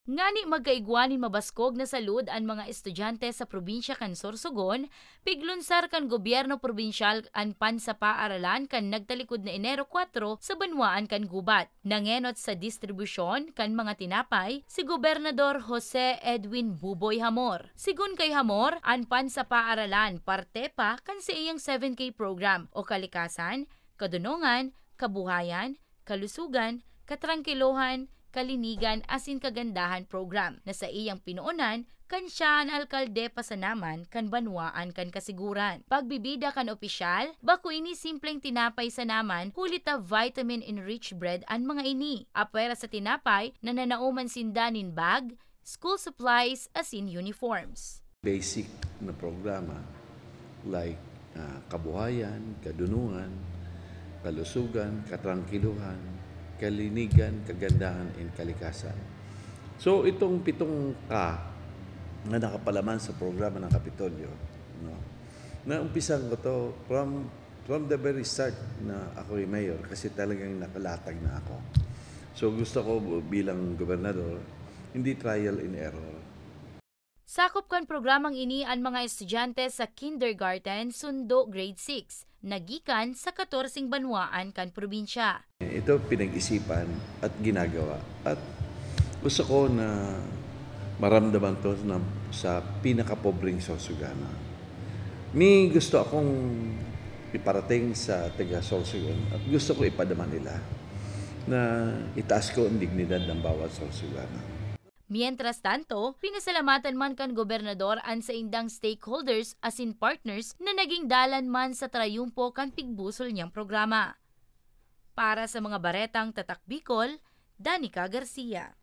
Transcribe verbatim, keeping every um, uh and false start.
Ngani magkaigwa nin mabaskog na salud an mga estudyante sa probinsya kan Sorsogon, piglunsar kan gobyerno probinsyal an pansapaaralan kan nagtalikod na Enero kwatro sa banwaan kan Gubat. Nangenot sa distribusyon kan mga tinapay si Gobernador Jose Edwin Buboy Hamor. Sigon kay Hamor, an pansapaaralan parte pa kan saiyang seven K program o kalikasan, kadunongan, kabuhayan, kalusugan, katrangkilohan, kalinigan asin kagandahan program na saiyang pinoonan kan siya an alkalde pa sa naman kan banwaan kan kasiguran. Pagbibida kan opisyal, bako ini simpleng tinapay sa naman huli ta vitamin-enriched bread an mga ini. Apwera sa tinapay, nananaoman sinda nin bag, school supplies asin uniforms. Basic na programa like ah, kabuhayan, kadunuhan, kalusugan, katrangkiluhan, kalinigan, kagandahan, and kalikasan. So itong pitong ka na nakapalaman sa programa ng Kapitolyo, no, naumpisan ko to from from the very start na ako'y mayor kasi talagang nakalatag na ako. So gusto ko bilang gobernador, hindi trial and error. Sakop kan programang ini an mga estudyante sa kindergarten sundo grade six na gikan sa katorseng banwaan kan probinsya. Ito pinag-isipan at ginagawa. At gusto ko na maramdaman to na sa pinakapobreng Sorsoganon. May gusto akong iparating sa taga Sorsogon at gusto ko ipadama nila na itaas ko ang dignidad ng bawat Sorsoganon. Mientras tanto, pinasalamatan man kan gobernador an saindang stakeholders asin partners na naging dalan man sa trayumpo kan pigbusol niyang programa. Para sa mga baretang Tatak Bicol, Danica Garcia.